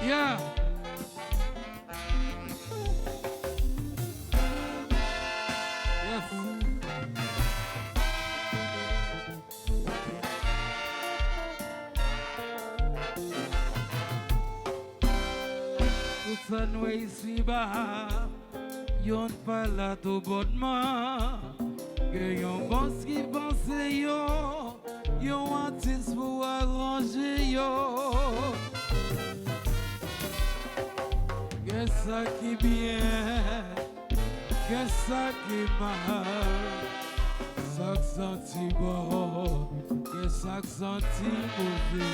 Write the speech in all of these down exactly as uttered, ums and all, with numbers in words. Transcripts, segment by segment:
Yeah. Yes. Tout sa n wè isiba, yonn pa la tou bònman. Gen yon bòs ki panse yo, yon atis pou aranje yo. Gen sa ki byen, gen sa ki mal, sa k santi bon, gen sa k santi move.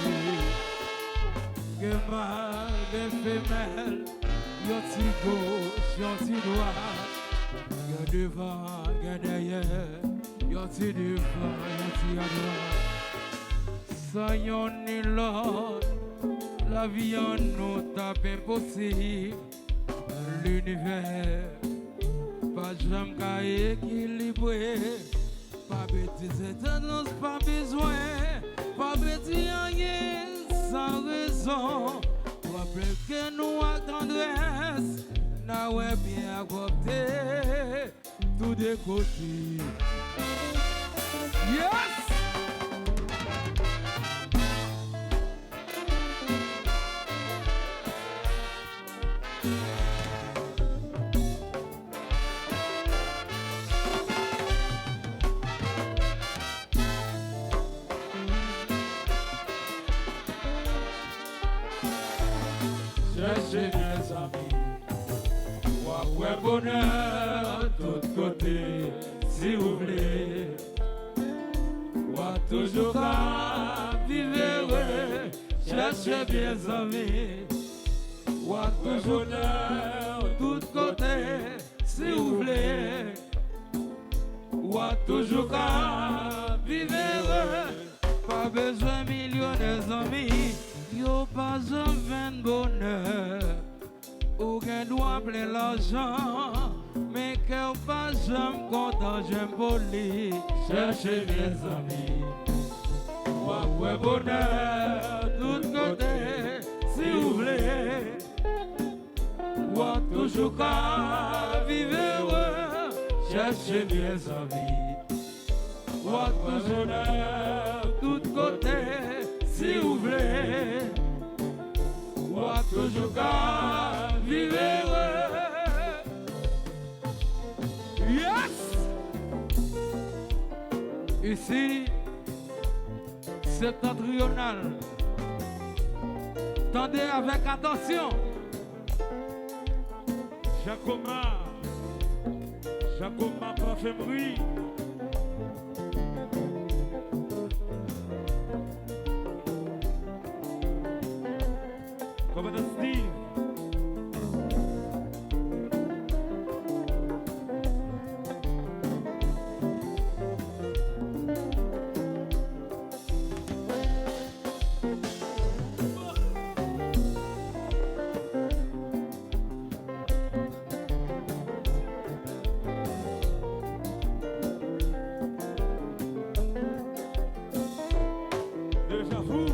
Gen mal, gen femèl, yon ti goch, yon ti dwat, gen devan, gen dèyè, yon ti devan, yon ti adwat. San yonn ni lòt, lavi an nou t ap enposib. Linivè pa janm ka ekilibre. Pa betize, tandans pa bezwen, pa betize anyen san rezon. Pran pleke nou ak tandrès, n a wè byen ak pwòpte tou de kote. Yes! Chèche byen zanmi, w ap wè bonè tout kote si ou vle. W ap toujou ka viv ere, chèche byen zanmi. W ap toujou bonè tout kote si ou vle. W ap toujou ka viv ere. Pa bezwen milyonè zanmi, yo pa janm vann bonè. Ou gen dwa plen lajan, men kè w pa janm kontan, janm poli. Chèche byen zanmi, w ap wè bonè tout kote si ou vle. W ap toujou ka viv ere, chèche byen zanmi. W ap toujou nan tout kote si ou vle. W ap toujou ka viv ere. Yes! Isi, Septentrional. Tande avèk atansyon. Jakoma, Jakoma Parfumerie. Kòmandan Steve. Deja vu.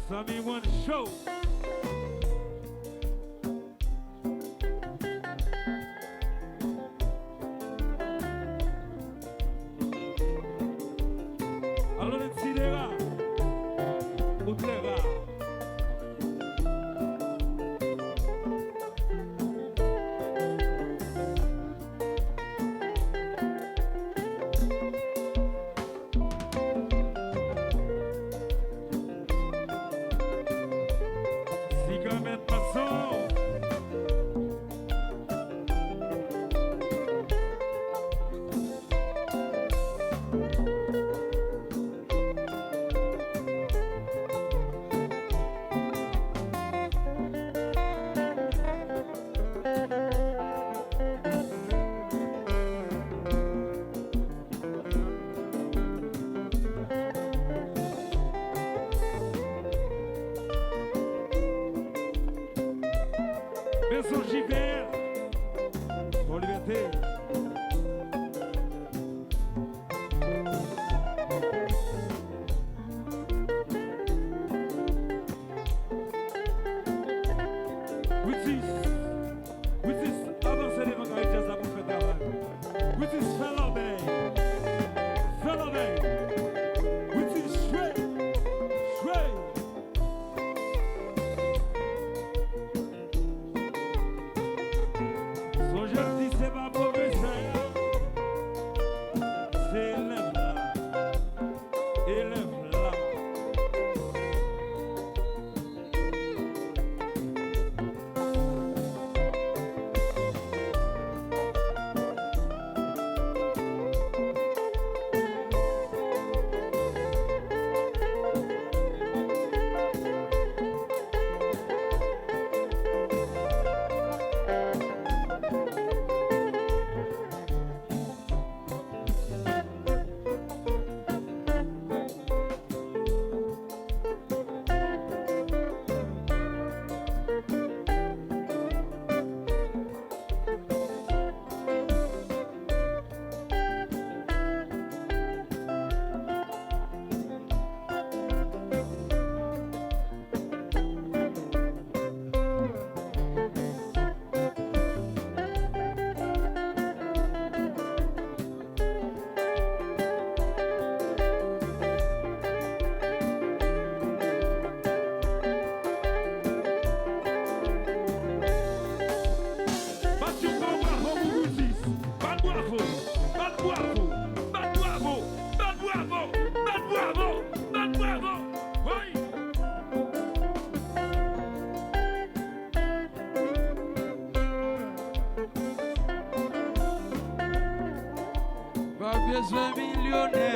Zanmi One Show. Alò, Sidera, ou trè ra. Siga mèt mason. Maison J P L, Fò Libète. Witis, Witis, avanse devan kay djaz la pou fè travay. Witis, fè lòbèy. Fè lòbèy. Witis, jwe. Jwe. Sonje m di se pa pwofesè a, se elèv la. Elèv la. Bat yon gwo bravo pou Witis. Bat bravo. Bat bravo. Bat bravo. Bat bravo. Bat bravo. Bat bravo. Woy! Pa bezwen milyonè.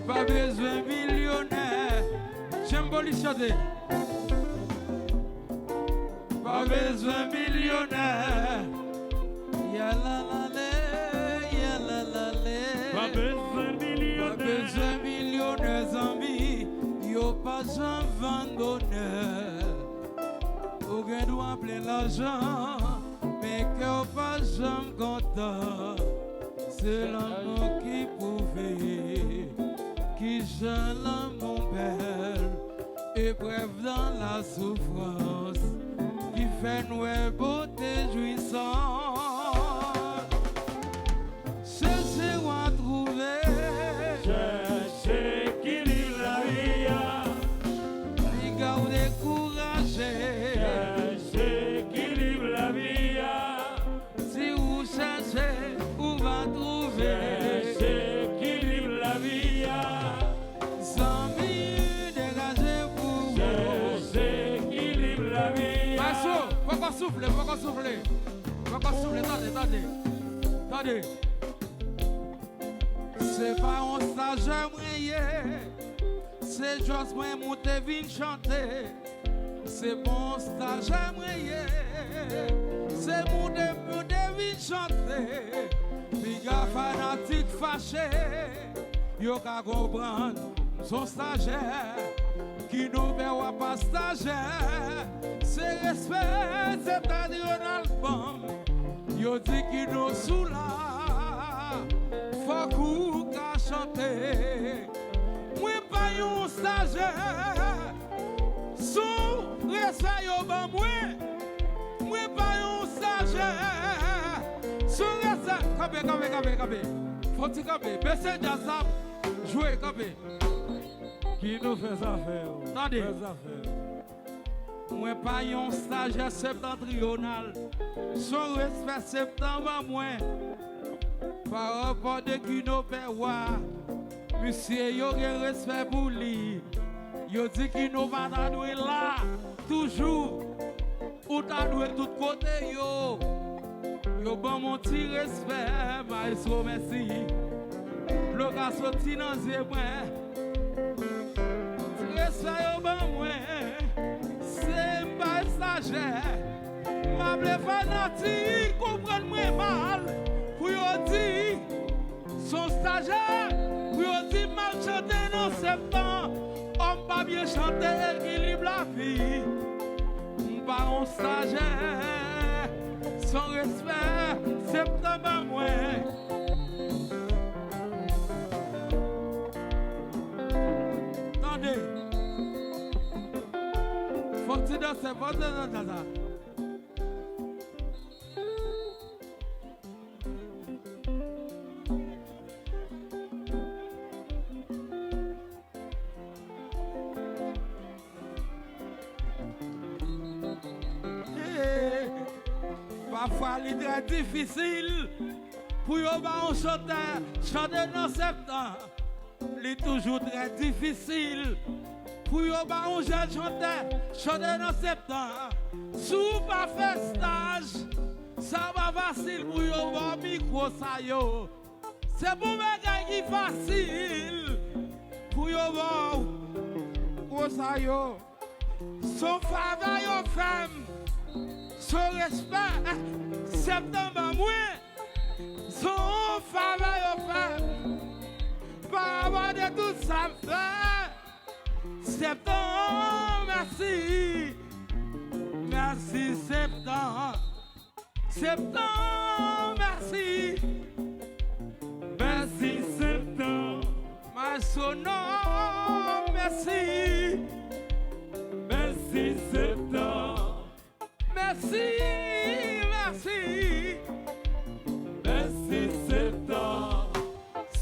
Pa bezwen milyonè. Janm polis chante. Pa bezwen milyonè. Yalalale, yalalale. Pa bezwen milyonè. Pa bezwen milyonè, zanmi. Yo pa janm vann bonè. Ou gen dwa plen lajan, men kè w pa janm kontan. Se lanmou ki pwouve kijan lanmou bèl. Eprèv nan lasoufrans ki fè n wè bote jwisans. Chèche w a twouve. Chèche ekilib lavi a. Piga w dekouraje. Chèche ekilib lavi a. Si ou chèche, ou va twouve. Chèche ekilib lavi a. Zanmi, degaje pou ou. Chèche ekilib lavi a. Maestro, poko soufle, poko soufle. Poko soufle, tande, tande. Tande. Se pa yon stajè mwen ye. Se jis mwen moute vin chante. Se bon stajè mwen ye. Se moute m moute vin chante. Piga fanatik fache. Yo ka konprann m s on stajè. Ki nou fè w ap pa stajè. Se Respè Septentrional ban m. Yo di Kino sou la, fòk ou ka chante. Mwen pa yon stajè, sou respè yo ban mwen. Mwen pa yon stajè, sou respè. Kanpe, kanpe, kanpe, kanpe. Fò ti kanpe. Mesye djaz la ap jwe, kanpe. Kino fè zafè w. Tande. Fè zafè w. Mwen pa yon stajè Septentrional. Son respè Septan ban mwen. Pa rapò de Kino Pèwa. Misye yo gen respè pou li. Yo di Kino pa ta dwe la toujou. Ou ta dwe tout kote yo. Yo ban m yon ti respè, maestro, mèsi. Dlo ka soti nan zye mwen. Ti respè yo ban mwen, se m pa estajè. M pa vle fanatik konprann mwen mal pou yo di s on stajè, pou yo di m al chante nan Septan. Òm pa byen chante ekilib lavi. M pa yon stajè, s on respè Septan ban mwen. Tande. Fò ti danse, fò ti danse sa. Pafwa li trè difisil pou yo ba yon chantè chante nan Septan. Li toujou trè difisil pou yo ba yon jèn chantè chante nan Septan. Si w pa fè staj, sa pa fasil pou yo ba w mikwo sa yo. Se pou bagay ki fasil pou yo ba w gwo sa yo. S on favè yo fè m, s on respè Septan ban mwen. S on favè yo fè m, pa rapò de tout sa m fè. Septan, mèsi. Mèsi Septan. Septan, mèsi. Mèsi Septan. Maestro Nord, mèsi. Mèsi Septan. Mèsi, mèsi. Mèsi Septan.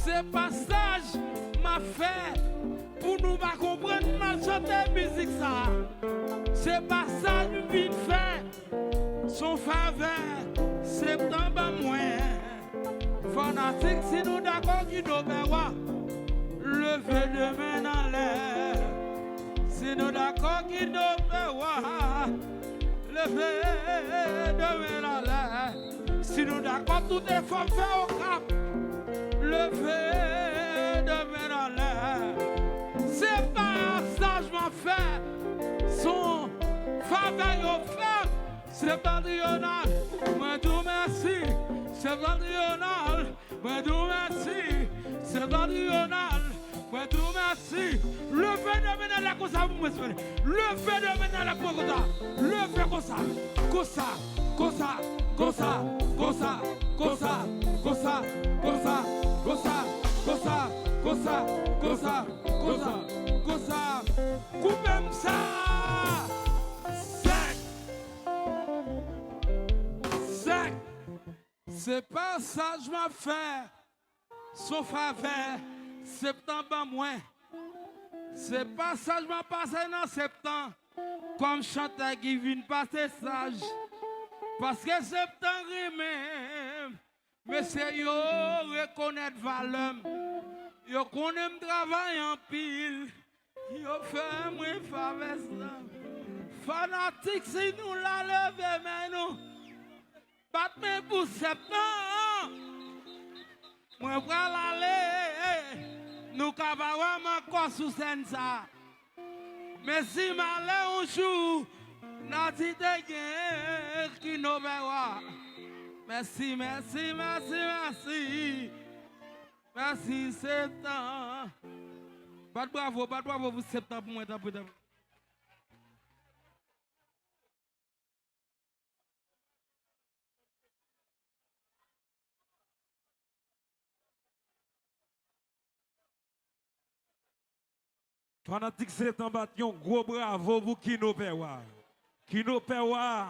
Se pa staj m ap fè pou nou pa konprann m al chante mizik sa. Se pa staj m vin fè. S on favè Septan ban mwen. Fanatik, si nou dakò, Kino Pèwa, leve de men n anlè. Si nou dakò, Kino Pèwa, leve de men n anlè. Si nou dakò, tout efò m fè Okap, leve de men n anlè. Se pa staj m ap fè, s on favè yo fè m. Septentrional, mwen di w mèsi. Septentrional, mwen di w mèsi. Septentrional, mwen di w mèsi. Leve de men n anlè konsa pou mwen, silvouplè. Leve de men n anlè pou mwen konsa. Leve konsa. Konsa, konsa, konsa, konsa, konsa, konsa, konsa, konsa, konsa, konsa, konsa, konsa, konsa. Koupe m sa. Sèk. Sèk. Se pa staj m ap fè. S on favè Septan ban mwen. Se pa staj m ap pase nan Septan kòm chantè ki vin pase staj. Paske Septan renmen m. Mesye yo rekonèt valè m. Yo konnen m travay anpil. Yo fè mwen favè sa. Fanatik, si nou la, leve men nou. Bat men pou Septan. Mwen pral ale. Nou ka pa wè m ankò sou sèn sa. Men si m ale yon jou, n a di te gen Kino Pèwa. Mèsi, mèsi, mèsi, mèsi. Mèsi, Septan. Bat bravo, bat bravo pou Septan pou mwen, tanpri, tanpri. Fanatik Setan, bat yon gwo bravo pou Kino Pèwa. Kino Pèwa,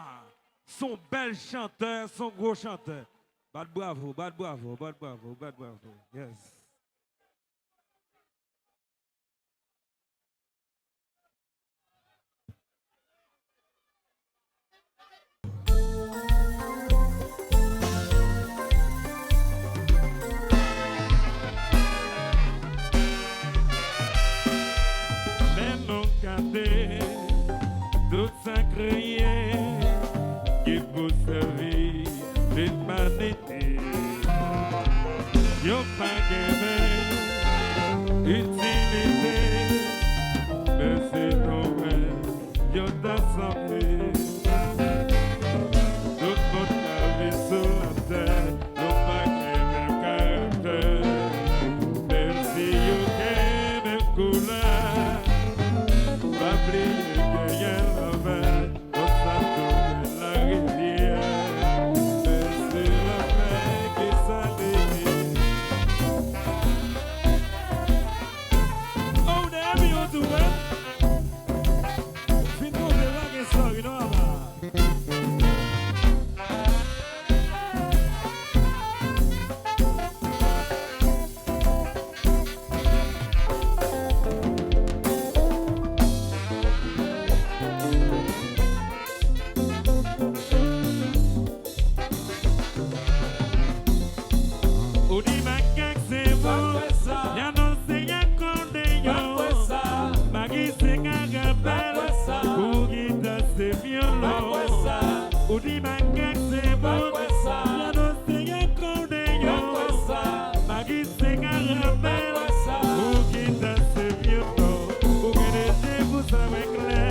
se yon bèl chantè, se yon gwo chantè. Bat bravo, bat bravo, bat bravo, bat bravo. Yes. Men nou gade tout sa kreye ki pou sèvi limanite. Yo pa gen menm itilite, men se nou menm yo ta sanble. Tout moun k ap viv sou latè, nou pa gen menm karaktè, menm si yo gen menm koulè. Pa bliye genyen lanmè, konsa tou gen larivyè. Men se lanmè ki sale. Oh, dèyè mi yo tou, wi. Fin tonbe, pa gen sòri non, papa. Ou di makak se moun, y anonse y ak kòneyon. Magi se karabèl, pou gita se vyolon. Ou di makak se moun, y anonse y ak kòneyon. Magi se karabèl, pou gita se vyolon. Ou gen de je pou sa wè klè,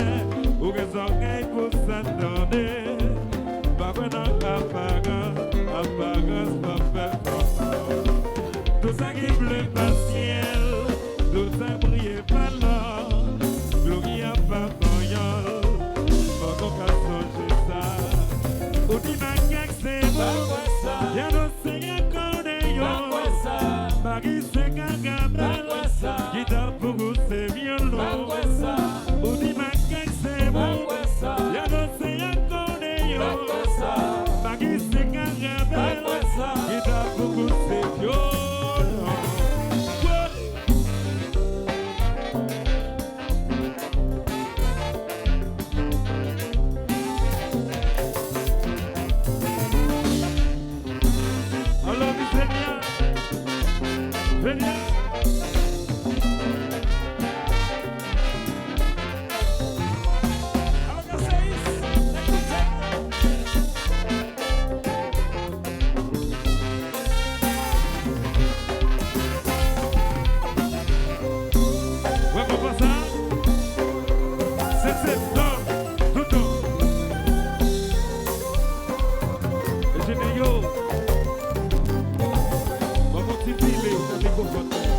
ou gen zòrèy pou sa tande. Pa kwè nan aparans, aparans pa fè fòs. Tout sa ki ble pa syèl, tout sa k briye pa lò, glori a pa panyòl. Fòk ou ka sonje sa. Ou di makak se moun, y anonse y ak kòneyon. Magi se karabèl, gita pou gou se vyolon. Ou di makak se moun, y anonse y ak kòneyon. Magi se karabèl, gita pou gou se vyolon. Alò, Miss Venia. Venia. Alò, Gaseyis. Ekoute. Wè konpa sa? Se, se, non, toutan. Enjenyè yo, ban m yon ti delay nan mikwofòn.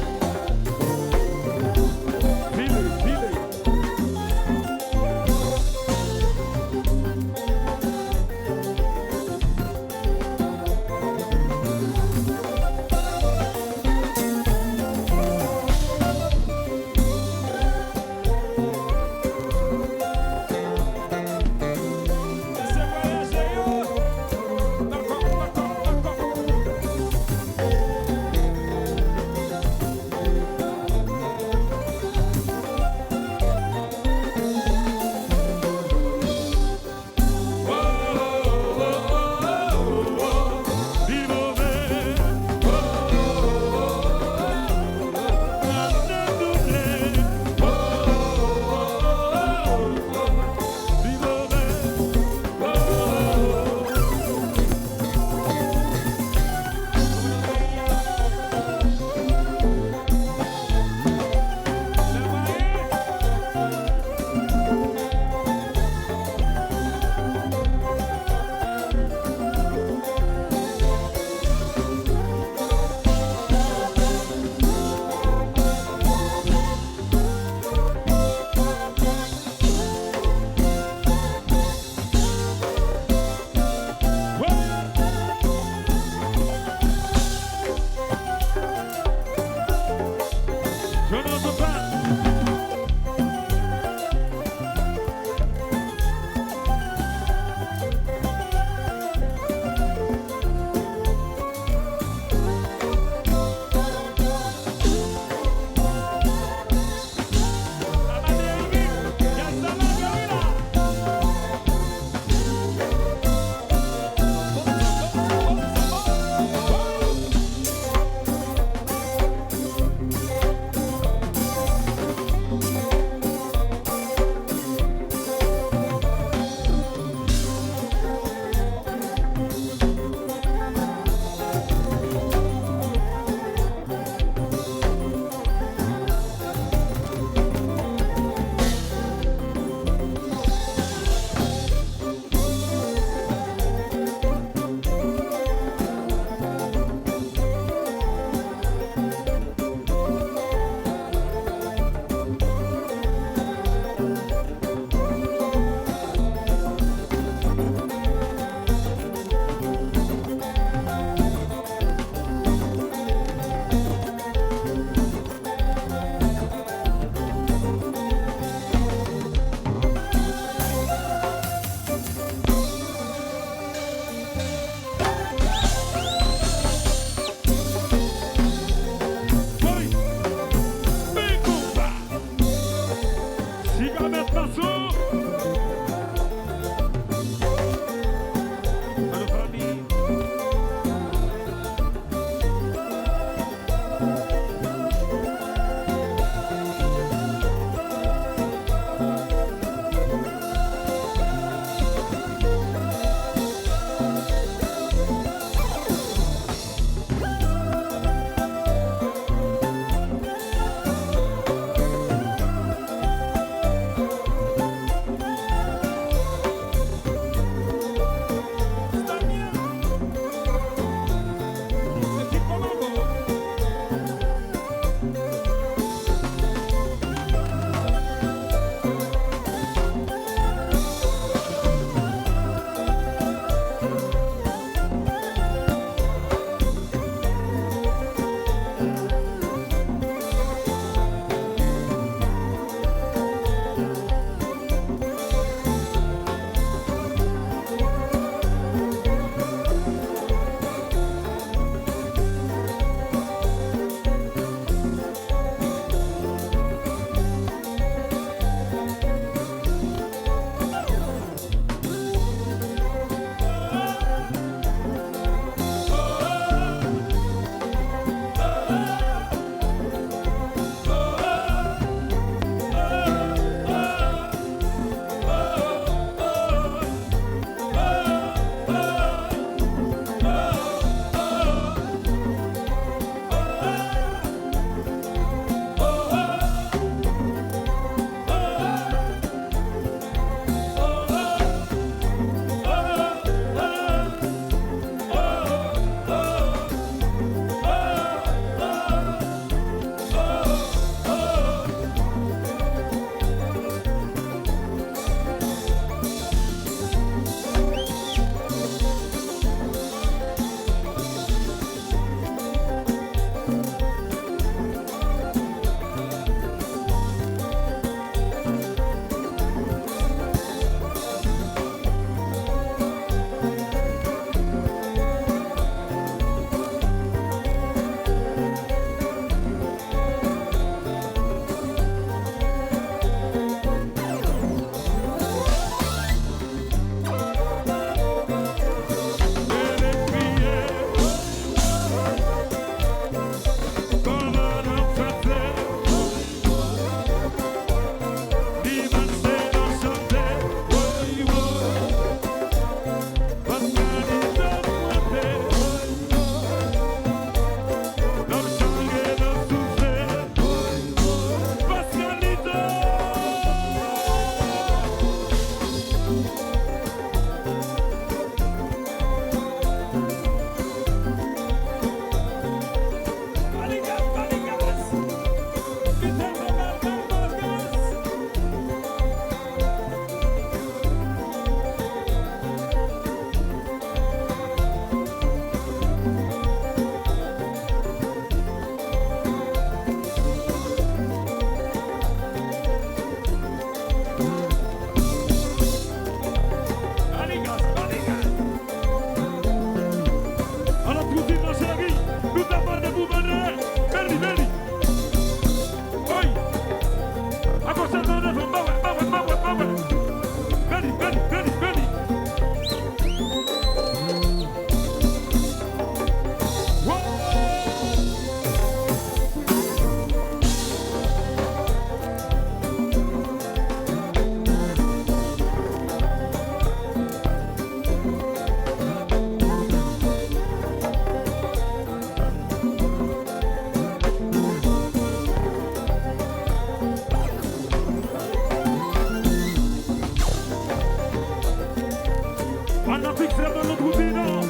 Fanatik Sèvòl nan twou di non.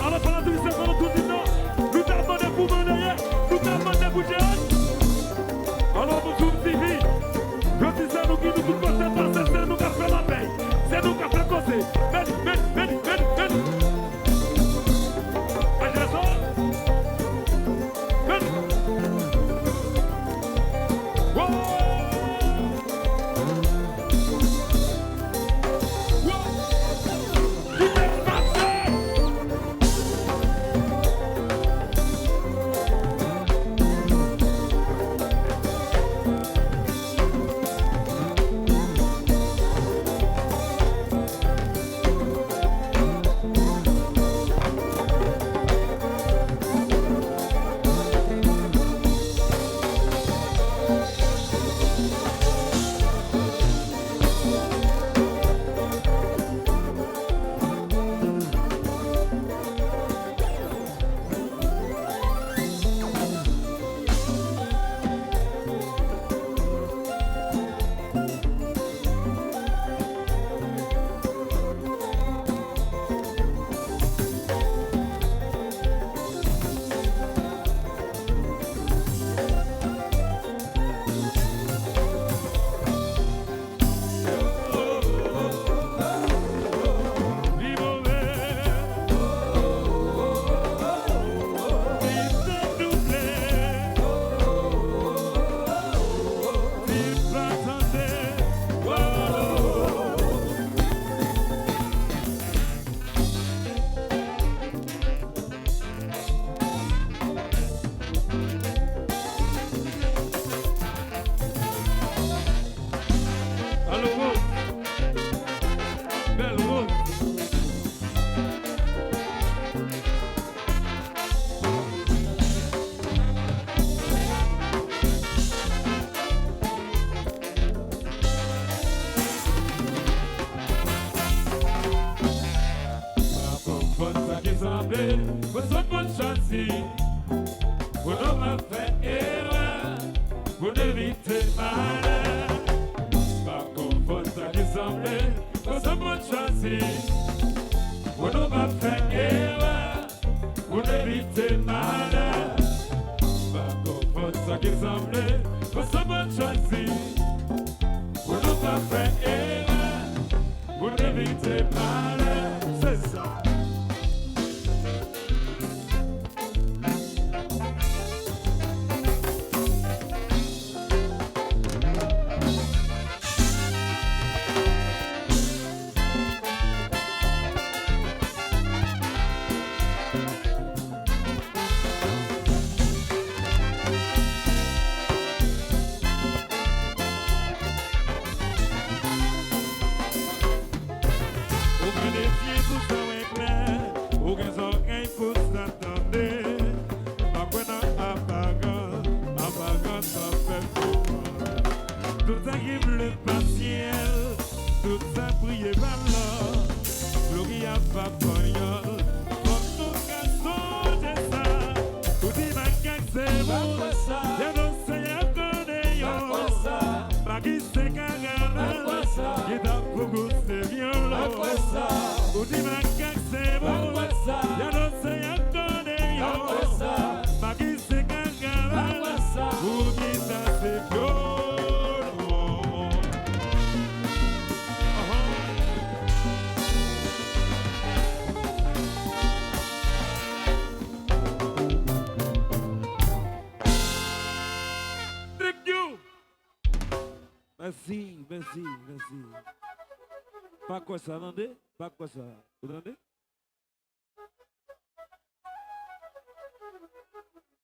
Alò, fanatik Sèvòl nan twou di non. Nou t ap mande pou Mandeye. Nou t ap mande pou Jewòs. Alò, nou twou di wi. Jodi sa, nou ki nou tout kote pase, se nou k ap fè lapèy. Se nou k ap fè koze. Mèt, mèt, mèt, mèt, mèt. Mèt Jewòs. Mèt. Wow! Alo, Rose. Bèl Rose. Pa konfonn sa ki sanble, fò se ou konn chwazi. Pou nou pa fè erè, pou n evite malè. Pa konfonn sa ki sanble, fò se ou konn chwazi. Pou nou pa fè erè, pou n evite malè. Pa konfonn sa ki sanble, fò se ou konn chwazi. Pou nou pa fè erè, pou n evite malè. Se sa. Ou gen de zye pou sa wè klè, ou gen zòrèy pou sa tande. Pa kwè nan aparans, aparans pa fè fò. Tout sa ki vle pa syèl, tout sa priye pa lò. Gloria pa panyòl, fòk nou ka sonje sa. Ou di makak se moun, dyablo se akòdeyon. Maki se karavan, gita pou gou se vyolon. Ou di makak se moun, dyablo se akòdeyon. Maki se karavan, pou gita se vyolon. Thank you. Mèsi, mèsi, mèsi. Pa kwè sa, tande? Pa kwè sa. Ou tande?